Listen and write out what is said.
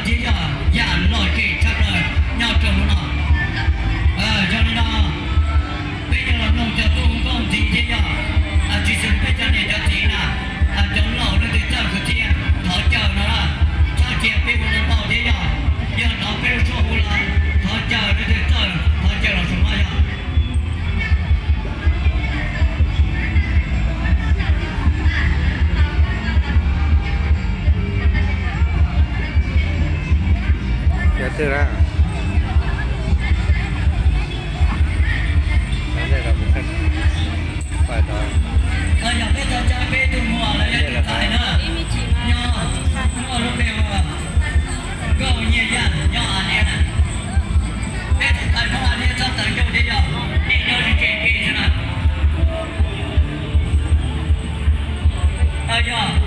Thiab yog yam lom zem tshaj plaws nyob rau hauv no. Yog li no, peb yuav los mloog cov tub hu nkauj ntxiv thiab yog, tsis xws peb cov niam cov txiv na, cov laus leej twg txawj kwv txhiaj thov caw no na, txhob cia peb hu los ntau thiab yog, yog hnov peb lub suab hu los thov caw leej twg txawj thov caw los saum no yog. Yog twg na? Yog peb tau coj peb tug muam los yog tus ntxhais na, nyob muaj lub npe hu ua Nkauj Nyiaj Yaj nyob Av Liab na. Peb tus ntxhais Hmoob Av Liab txhob tawv ncauj thiab yog, nej nyob tsis tseg kev xwb na. Yog